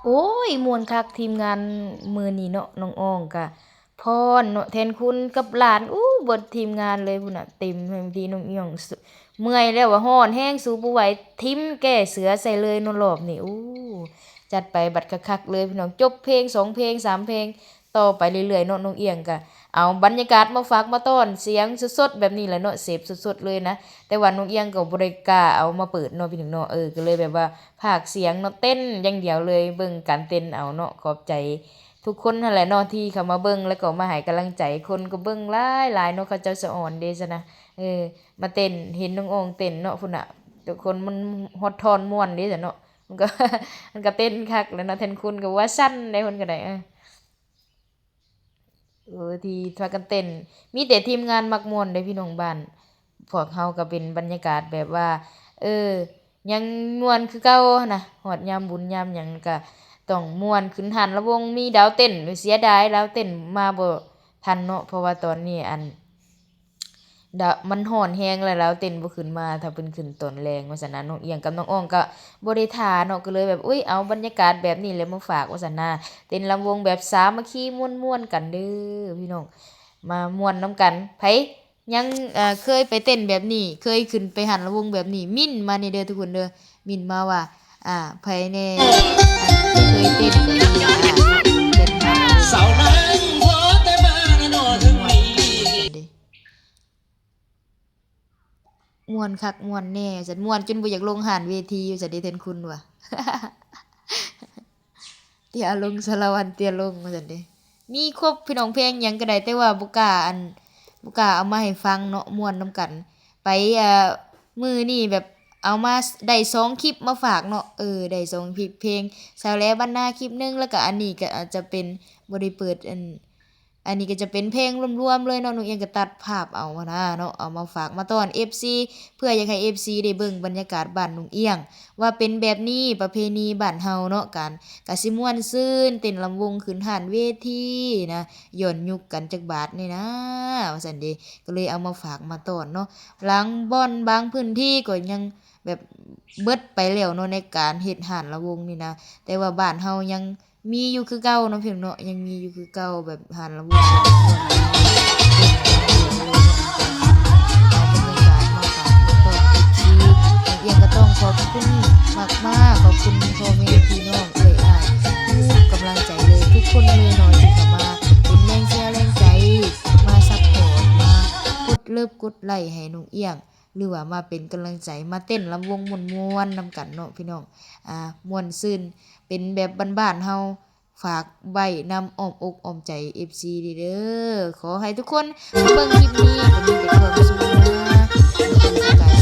ໂອ້ຍ ມ່ວນຄັກທີມງານມື້ນີ້ເນາະ ນ້ອງອອງກະຟ້ອນເນາະ ແທນຄຸນກັບຫຼານ ອູ້ ເບິດທີມງານເລີຍພຸ້ນນະ ເຕັມເວທີ ນ້ອງອຽງ ເມື່ອຍແລ້ວວ່າຮ້ອນແຮງ ສູ້ບໍ່ໄຫວ ຖິ້ມແກ້ເສືອໃສ່ເລີຍເນາະ ລອບນີ້ ອູ້ ຈັດໄປບັດຄັກໆເລີຍພີ່ນ້ອງ ຈົບເພງ ສອງເພງ ສາມເພງ ຕໍ່ໄປເລື້ອຍໆເນາະ ນ້ອງອຽງກະເອົາບັນຍາກາດມາຝາກມາຕ້ອນ ສຽງສົດໆແບບນີ້ແຫຼະເນາະ ເສບສົດໆເລີຍນະ ແຕ່ວ່ານ້ອງອຽງກໍບໍ່ໄດ້ກ້າເອົາມາເປີດເນາະ ພີ່ນ້ອງເນາະ ເອີ ກໍເລີຍແບບວ່າ ພາກສຽງເນາະ ເຕັ້ນຢ່າງດຽວເລີຍ ເບິ່ງການເຕັ້ນເອົາເນາະ ຂອບໃຈທຸກຄົນຫັ້ນແຫຼະເນາະ ທີ່ເຂົ້າມາເບິ່ງ ແລ້ວກໍມາໃຫ້ກຳລັງໃຈ ຄົນກໍເບິ່ງຫຼາຍໆເນາະ ເຂົາເຈົ້າສະອອນເດ້ຊັ້ນນະ ເອີ ມາເຕັ້ນ ເຫັນນ້ອງອອງເຕັ້ນເນາະ ພຸ້ນນະ ທຸກຄົນມັນຮອດທ່ອນມ່ວນເດ້ຊັ້ນເນາະ ມັນກໍ ມັນກໍເຕັ້ນຄັກແຫຼະເນາະ ແທນຄຸນກໍວ່າຊັ້ນໄດ໋ ເພິ່ນກໍໄດ້ ເອີ. ເອີ ທີ່ພາກັນເຕັ້ນ ມີແຕ່ທີມງານມັກມ່ວນເດ້ພີ່ນ້ອງ ບ້ານພວກເຮົາກໍເປັນບັນຍາກາດແບບວ່າ ເອີ ຍັງມ່ວນຄືເກົ່າຫັ້ນນະ ຮອດຍາມບຸນຍາມຫຍັງກະຕ້ອງມ່ວນ ຂຶ້ນຮ້ານລຳວົງ ມີດາວເຕັ້ນ ເສຍດາຍດາວເຕັ້ນມາບໍ່ທັນເນາະ ເພາະວ່າຕອນນີ້ ອັນ ດາ ມັນຮ້ອນແຮງແລ້ວ ລາວເຕັ້ນບໍ່ຂຶ້ນມາ ຖ້າເພິ່ນຂຶ້ນຕອນແລງວ່າຊັ້ນນະ ນ້ອງອຽງກັບນ້ອງອອງກໍບໍ່ໄດ້ຖ້າເນາະ ກໍເລີຍແບບ ອຸ້ຍ ເອົາບັນຍາກາດແບບນີ້ແຫຼະມາຝາກວ່າຊັ້ນນະ ເຕັ້ນລຳວົງແບບສາມັກຄີມ່ວນໆກັນເດີ້ພີ່ນ້ອງ ມາມ່ວນນຳກັນ ໃຜຍັງ ເອີ ເຄີຍໄປເຕັ້ນແບບນີ້ ເຄີຍຂຶ້ນໄປຮ້ານລຳວົງແບບນີ້ ເມັ້ນມາແດ່ເດີ້ທຸກຄົນເດີ້ ເມັ້ນມາວ່າ ອ່າ ໃຜແດ່ ອັນ ເຄີຍເຕັ້ນແບບນີ້ ເຕັ້ນ ມ່ວນຄັກມ່ວນແດ່ວ່າຊັ້ນ ມ່ວນຈົນບໍ່ຢາກລົງຮ້ານເວທີວ່າຊັ້ນເດ ແທນຄຸນວ່າ ເຕຍລົງສາລະວັນເຕຍລົງວ່າຊັ້ນເດ ມີຄົບພີ່ນ້ອງ ເພງຫຍັງກໍໄດ້ ແຕ່ວ່າບໍ່ກ້າ ອັນ ບໍ່ກ້າເອົາມາໃຫ້ຟັງເນາະ ມ່ວນນຳກັນ ໄປ ເອີ ມື້ນີ້ແບບເອົາມາ ໄດ້ສອງຄລິບມາຝາກເນາະ ເອີ ໄດ້ສອງຄລິບ ເພງສາວແຫຼບ້ານນາຄລິບໜຶ່ງ ແລ້ວກໍອັນນີ້ກໍອາດຈະເປັນ ບໍ່ໄດ້ເປີດ ອັນ ອັນນີ້ກໍຈະເປັນເພງລວມໆເລີຍເນາະ ນ້ອງອຽງກໍຕັດພາບເອົາຫັ້ນນະເນາະ ເອົາມາຝາກມາຕ້ອນເອັຟຊີ ເພື່ອຢາກໃຫ້ເອັຟຊີໄດ້ເບິ່ງບັນຍາກາດບ້ານນ້ອງອຽງ ວ່າເປັນແບບນີ້ ປະເພນີບ້ານເຮົາເນາະ ການກະຊິມ່ວນຊື່ນ ເຕັ້ນລຳວົງຂຶ້ນຮ້ານເວທີນະ ຍ້ອນຍຸກກັນຈັກບາດນີ້ນາ ວ່າຊັ້ນເດ ກໍເລີຍເອົາມາຝາກມາຕ້ອນເນາະ ລາງບ່ອນບາງພື້ນທີ່ກໍຍັງແບບເບິດໄປແລ້ວເນາະ ໃນການເຮັດຮ້ານລຳວົງນີ້ນະ ແຕ່ວ່າບ້ານເຮົາຍັງ ມີຢູ່ຄືເກົ່າເນາະ ພີ່ນ້ອງເນາະ ຍັງມີຢູ່ຄືເກົ່າ ແບບຮ້ານລຳວົງ ເອົາບັນຍາກາດມາຝາກມາຕ້ອນເອັຟຊີ ນ້ອງອຽງກໍຕ້ອງຂອບຄຸນມາກໆ ຂອບຄຸນພໍ່ແມ່ພີ່ນ້ອງ ເອື້ອຍອ້າຍ ທຸກກຳລັງໃຈເລີຍ ທຸກຄົນເລີຍເນາະ ທີ່ເຂົ້າມາເປັນແຮງເຊຍແຮງໃຈ ມາຊັບພອດ ມາກົດເລີບກົດໄລ້ໃຫ້ນ້ອງອຽງ ຫຼືວ່າມາເປັນກຳລັງໃຈ ມາເຕັ້ນລຳວົງມ່ວນໆນຳກັນເນາະ ພີ່ນ້ອງ ອ່າ ມ່ວນຊື່ນ ເປັນແບບບ້ານໆເຮົາ ຝາກໄວ້ນຳອ້ອມອົກອ້ອມໃຈເອັຟຊີເດີ້ ຂໍໃຫ້ທຸກຄົນເບິ່ງຄລິບນີ້ກໍມີແຕ່ຄວາມສຸກນະ ມີຄວາມສຸກກາຍ